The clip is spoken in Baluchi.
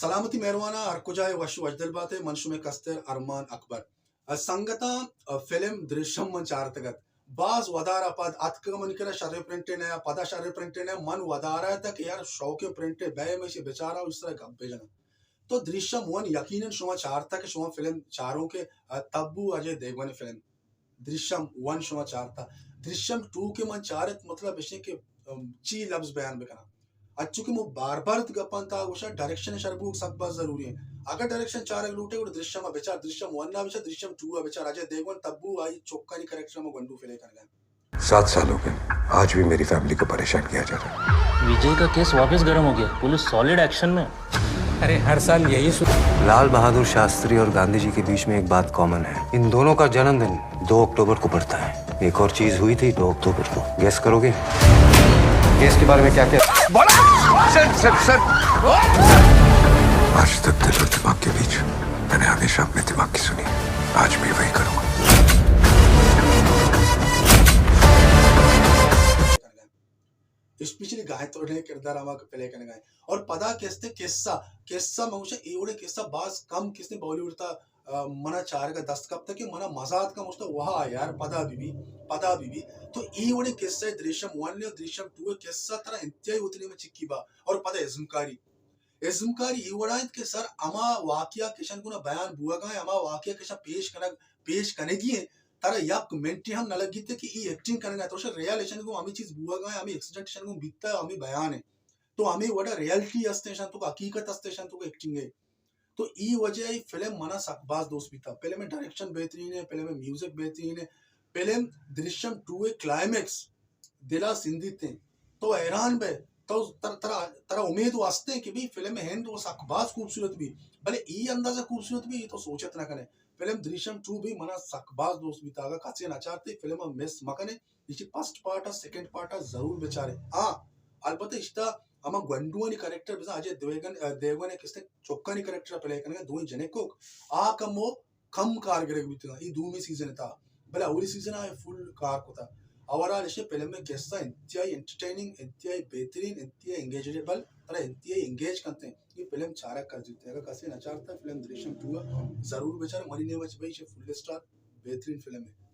سلامتی مہرواناں، ہر کجا ئے وش وشدل بات ئے۔ من شمئے کستر ارمان اکبر۔ ء سنگتاں، ء فلم درشم من چارتگ ات۔ باز ودار ء پد اتکگ من کرا شریں پرنٹے نہ، پدا شریں پرنٹے نہ، من ودار ء اتاں کہ یار شوقیں پرنٹے بئے، من ایشی بچاراں و ایشی سرا گپ بجناں۔ تو درشم ون یقیناً شما چارتگ کہ شما فلم چاروں کہ، ء، تبو اجے دیوگن فلم۔ درشم ون شما چارتا۔ درشم ٹو کہ من چارت، مطلب ایشیں کہ، ام، چی لفظ بیان بکناں۔ اچو کہ مو بار بار گپاں تا گوشا ڈائریکشن شر بوگ سک باز ضروری ہے۔ اگر ڈائریکشن چارگ لوٹے گڑا درشم ء بچار، درشم ون ء بچار، درشم ٹو ء بچار، اجے دیوگن تبو آئی چکانی کریکٹر ما گونڈو پلے کنگا۔ سات سال ہو گئے، آج بھی میری फैमिली को परेशान किया जा रहा है। विजय का केस वापस गर्म हो गया, पुलिस सॉलिड एक्शन में। अरे, हर साल यही सु- लाल बहादुर शास्त्री और गांधी जी के बीच में एक बात कॉमन है, इन दोनों का जन्मदिन दो अक्टूबर को पड़ता है। एक और चीज हुई थी दो अक्टूबर को, गेस करोगे? केस के बारे में क्या क्या? बोला! Sir, sir, sir! आज तक दिल और दिमाग के बीच मैंने हमेशा अपने दिमाग की सुनी, आज भी वही करूंगा। اسپیشلی گائیں تو نے کردار ہما پلے کنگا ہے۔ اور پدا کستے قصہ، قصہ من گوشاں اے وڑیں قصہ باز کم کستے بالی ووڈ تا، ء، منا چارگا دست کپتا کہ منا مزات کا مشتا وہا یار پدا بی بی، پدا بی بی۔ تو اے وڑیں قصہ درشم ون نے درشم ٹو قصہ ترا انتہائی وتنی میں چکی با۔ اور پدا ازمکاری، ازمکاری اے وڑا انت کہ سر ہما واقعہ کشن گنا بیان بوگا ہیں، ہما واقعہ کشن پیش کنگ، پیش کنگی ہیں، ترا یک منٹے ہم نہ لگیت کہ ای ایکٹنگ کنگا، تو ریئل ایشن گوں ہمیں چیز بوگا ہیں، ہمیں ایکسیڈنٹ ایشن گوں بیتا، ہمیں بیان ہے۔ تو ہمیں وڑا ریئلٹی ہستے ایشن تو حقیقت ہستے ایشن تو ایکٹنگ ہے۔ تو ای وجہ ای فلم منا سک باز دوست بیتا۔ فلم ڈائریکشن بہترین ہے، فلم میوزک بہترین ہے، فلم درشم ٹو کلائمیکس دلا سندیت ہیں۔ تو حیران بے، تو تر-، ترا، ترا امید و ہستیں کہ بھئی فلم ہند و سک باز خوبصورت بی، بلے ای اندازہ خوبصورت بی، ای تو سوچت نہ کنے۔ فلم دریشم ٹو بی منا سک باز دوست بیتا، اگا کسے نہ چارتے فلم مس مکنے، ایشی فرسٹ پارٹ ء سیکنڈ پارٹ ء ضرور بچارے۔ ہاں، البتہ اشتا ہما گونڈوانی کریکٹر بزاں اجے دیوگن، دیوگن ء کستے چکانی کریکٹر پلے کنگا، دوئیں جنکوک آ کمو کم کار گرگ بیتگاں، ای دومی سیزن ء تہا، بلے اولی سیزن ء آئی فل کار کتا۔ اوورآل ایشی فلم ء قصہ انتہائی انٹرٹیننگ، انتہائی بہترین، انتہائی انگیجبل، ترا انتہائی انگیج کنتے۔ ای فلم چارگ کرزیتے۔ اگر کسے نہ چارتا فلم دریشم ٹو ء ضرور بچار، منی نیمچ بھائی ایشی فل اسٹار بہترین فلم ہے۔